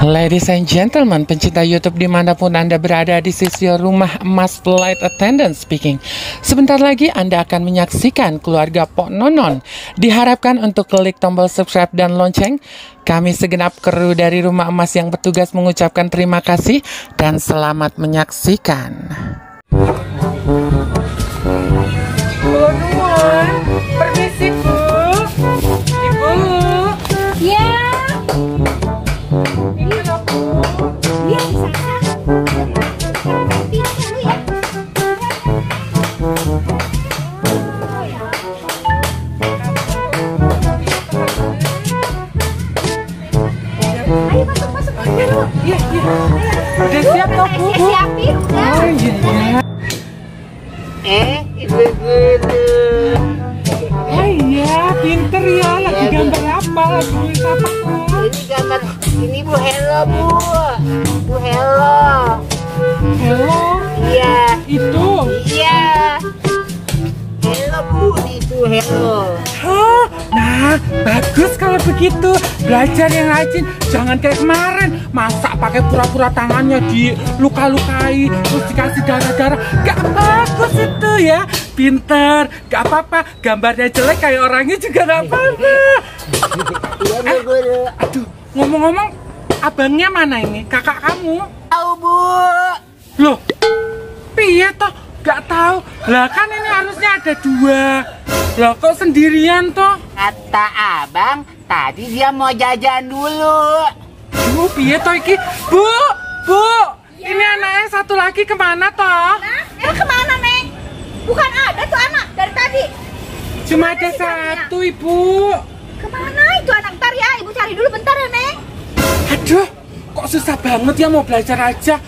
Ladies and gentlemen, pencinta YouTube dimanapun Anda berada, di sisi Rumah Emas Flight Attendant speaking. Sebentar lagi Anda akan menyaksikan keluarga Pok Nonon. Diharapkan untuk klik tombol subscribe dan lonceng. Kami segenap kru dari Rumah Emas yang bertugas mengucapkan terima kasih dan selamat menyaksikan. Bu Nuwun, permisi Bu. Ibu. Ya. Iya. Udah siap toh Bu? Siapin udah. Oh iya. Ibu-ibu. Oh iya, pinter ya. Lagi gambar apa? Lagi nulis apa Bu? Ini gambar, ini Bu Hello Bu. Bu Hello. Hello. Iya. Itu. Iya. Hello Bu, itu Hello. Hah? Nah, bagus kalau begitu. Belajar yang rajin. Jangan kayak kemarin. Masa pakai pura-pura tangannya diluka-lukai, terus dikasih darah-darah. Gak bagus itu ya. Pinter. Gak apa-apa. Gambarnya jelek kayak orangnya juga gak apa-apa. Iya Bu Guru. Aduh, ngomong-ngomong, abangnya mana ini? Kakak kamu? Tahu Bu. Loh, piye toh? Gak tahu. Lah kan ini harusnya ada dua. Lah kok sendirian toh? Kata abang, tadi dia mau jajan dulu. Bu, piye toh iki? Bu, Bu, ini anaknya satu lagi kemana toh? Kemana, Neng? Bukan ada tuh anak dari tadi. Cuma ada satu, Ibu. Kemana itu anak? Ntar ya, Ibu cari dulu bentar ya, Neng. Aduh, kok susah banget ya mau belajar aja.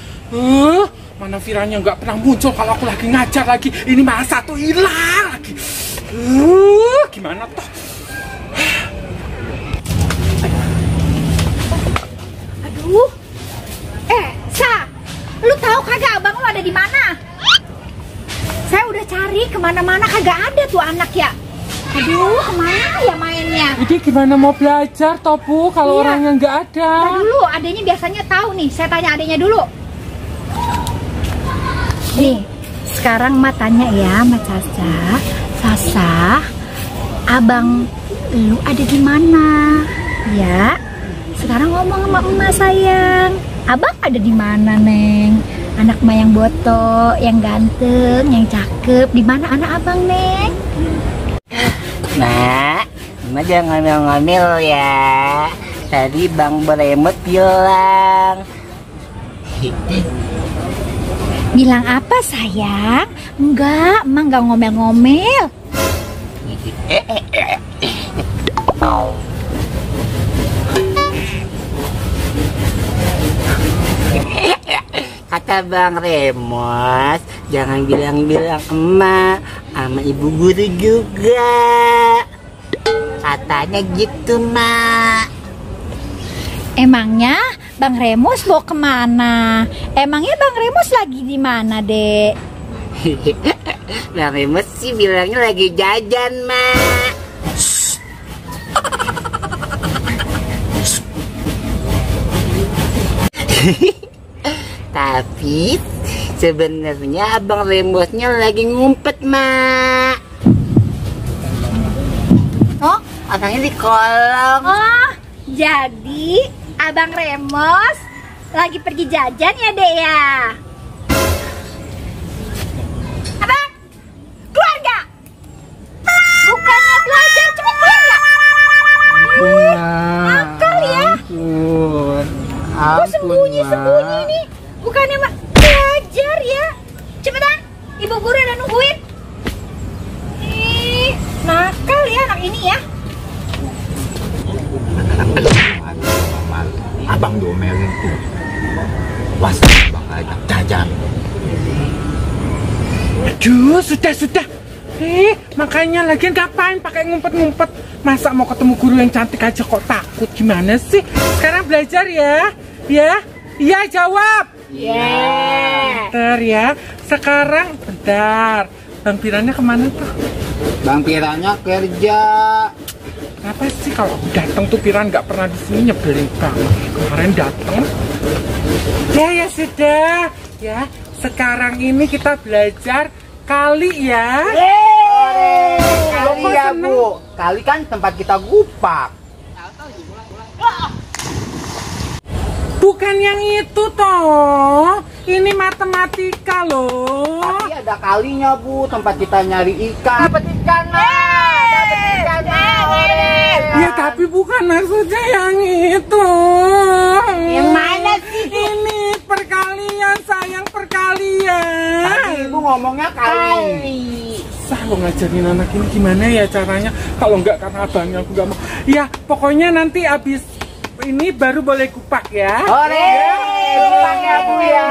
Mana Viranya nggak pernah muncul kalau aku lagi ngajar lagi. Ini malah satu hilang lagi. Gimana toh? Aduh. Sa, lu tahu kagak abang lu ada di mana? Saya udah cari kemana-mana kagak ada tuh anak ya. Aduh, kemana ya mainnya? Ini gimana mau belajar toh Bu kalau Iya. orangnya nggak ada? Ntar dulu, adanya biasanya tahu nih. Saya tanya adanya dulu. Nih, sekarang matanya ya, Mbak Caca, Sasa, abang lu ada di mana? Ya, sekarang ngomong sama emak sayang. Abang ada di mana, Neng? Anak emak yang boto, yang ganteng, yang cakep. Di mana anak abang, Neng? Nah, Emak jangan ngambil ya. Tadi Bang Beremut bilang. Bilang apa, sayang? Enggak, emak enggak ngomel-ngomel. Kata Bang Remos, jangan bilang-bilang emak sama ibu guru juga. Katanya gitu, Mak. Emangnya Bang Remus mau kemana? Emangnya Bang Remus lagi di mana, Dek? Bang Remos sih bilangnya lagi jajan, Mak. Tapi sebenarnya Abang Remosnya lagi ngumpet, Mak. Oh, orangnya di kolong. Oh, jadi Abang Remos lagi pergi jajan ya, Dek ya? Abang, keluar gak? Bukannya belajar, cuma keluar gak? Nakal ya? Kok sembunyi-sembunyi nih? Bukannya belajar ya? Cepetan, ibu guru udah nungguin. Ih, nakal ya anak ini ya. Abang diomelin tuh. Was, abang ajak jajan. Aduh, sudah. Makanya lagian ngapain pakai ngumpet-ngumpet? Masa mau ketemu guru yang cantik aja kok takut? Gimana sih? Sekarang belajar ya? Ya? Iya, jawab. Bentar ya. Sekarang bentar. Bang Piranya kemana tuh? Bang Piranya kerja. Kenapa sih kalau aku datang tuh Piran nggak pernah di sini, nyebelin banget. Kemarin datang. Ya sudah. Ya, sekarang ini kita belajar kali ya. Kali ya Bu. Kali kan tempat kita gupak. Bukan yang itu toh. Ini matematika loh. Tapi ada kalinya Bu, tempat kita nyari ikan. Dapat ikan mah. Dapat ikan mah. Ya tapi bukan maksudnya yang itu. Yang mana sih? Ini perkalian sayang, perkalian. Tadi Ibu ngomongnya kali. Saya lo ngajarin anak ini gimana ya caranya? Kalau enggak karena abangnya aku nggak mau. Ya pokoknya nanti abis ini baru boleh kupak ya. Kupak ya Bu ya.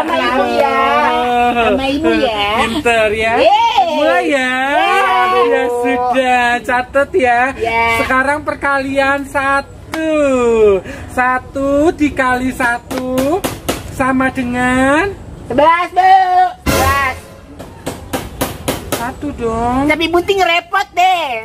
Sama Ibu ya. Sama Ibu ya. Pinter ya. Mulai ya. Ya sudah, catat ya. Sekarang perkalian 1. 1 dikali 1 sama dengan 11 Bu. 1 dong. Tapi bunting repot deh.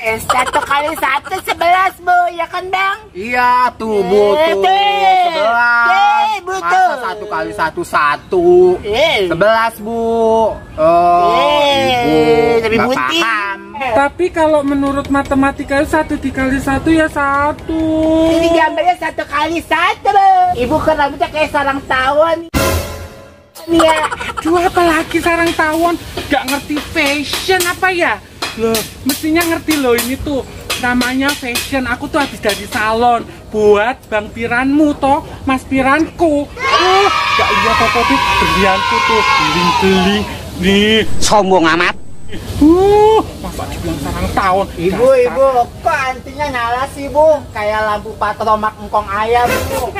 1 kali 1 11 Bu, ya kan Bang? Iya tuh Bu tuh 11. Masa 1 kali 1 1. 11 Bu. Oh Ibu tapi nggak bunting. paham. Tapi kalau menurut matematika 1 dikali 1 ya 1. Ini gambarnya 1 kali 1 Bu. Ibu kan rambutnya kayak sarang tawon. Iya. Aduh apalagi sarang tawon. Gak ngerti fashion apa ya? Loh, mestinya ngerti loh ini tuh namanya fashion. Aku tuh habis dari salon buat Bang Piranmu toh, Mas Piranku. Gak lihat apa tuh berlianku tuh beling-beling nih. Sombong amat. Masa dibilang sarang tawon. Ibu, kok antinya nyala sih Bu? Kayak lampu patromak engkong ayam Bu.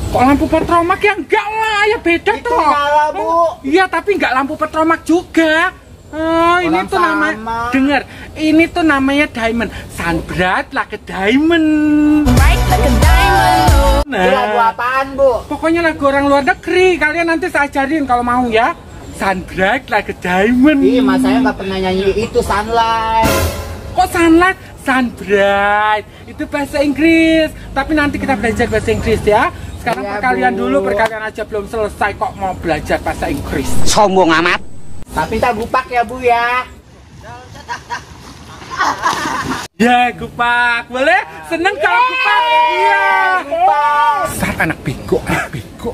Kok lampu petromak ya? Enggak lah, ya beda Itu toh. nyala Bu. Iya, tapi enggak lampu petromak juga. Ini tuh namanya, dengar, ini tuh namanya diamond. Sunbright like a diamond. Itu lagu apaan Bu? Pokoknya lagu orang luar negeri. Kalian nanti saya ajarin kalau mau ya. Sunbright like a diamond. Ih, mas saya nggak pernah nyanyi itu Sunlight. Kok sunlight? Sunbright. Itu bahasa Inggris. Tapi nanti kita belajar bahasa Inggris ya. Sekarang Iya, perkalian Bu. dulu, perkalian aja belum selesai kok mau belajar bahasa Inggris. Sombong amat. Tapi tak gupak ya Bu ya. Ya, kupak. Boleh? Seneng kalau kupak? Iya. Saat anak bego, anak bego.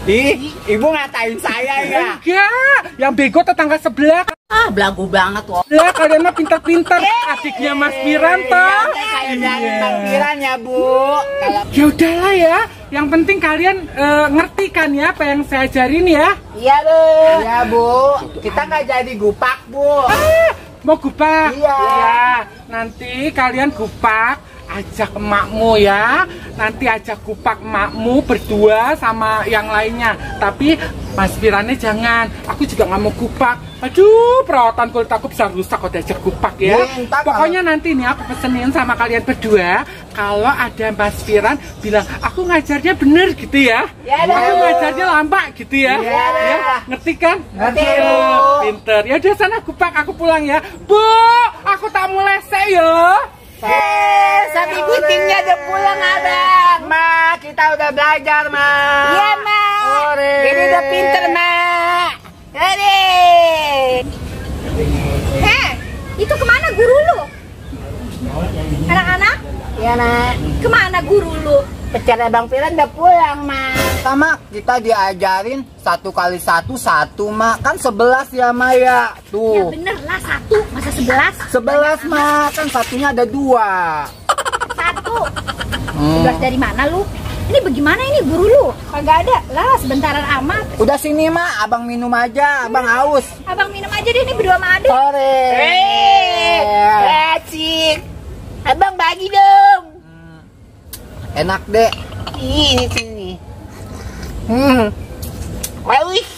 Ih, Ibu ngatain saya ya. Enggak, yang bego tetangga sebelah. Ah, belagu banget loh. Ya, kalian mah pintar-pintar. Adiknya Mas Piran toh. Kayak Bang Piran ya Bu. Kalau Ya udahlah ya. Yang penting kalian ngerti kan ya apa yang saya ajarin ya. iya Bu. Iya Bu. Kita nggak jadi gupak Bu. Mau gupak? Iya. Ya, nanti kalian gupak, ajak emakmu ya. Nanti ajak gupak emakmu berdua sama yang lainnya. Tapi Mas Pirannya jangan. Aku juga nggak mau gupak. Aduh, perawatan kulit aku bisa rusak kalau diajak gupak ya. Pokoknya nanti nih aku pesenin sama kalian berdua. Kalau ada Mas Piran bilang, aku ngajarnya bener gitu ya. Aku ngajarnya lambat gitu ya. Ya, ngerti kan? Ngerti, Aduh, Bu. pinter. Ya udah sana gupak, aku pulang ya. Bu, aku tak mau lesek ya. Sapi buntingnya udah pulang Abang. Ma, kita udah belajar Ma. Iya Ma. Ini udah pinter Ma. Itu kemana guru lu? Anak-anak? Iya Nak. Kemana guru lu? Pecara Bang Piran udah pulang Ma. Sama kita diajarin 1 kali 1 1 Ma. Kan 11 ya Ma ya. Ya Tuh. bener lah 1, masa 11? 11 Ma, kan satunya ada 2. 1. 11 dari mana lu? Ini bagaimana ini guru lu? Kagak ada. Lah sebentaran amat. Udah sini Ma, Abang minum aja, Abang haus. Abang minum aja deh, ini berdua sama adek. Sore. Asik. Abang bagi dong. Enak deh. Ini sini. Wih.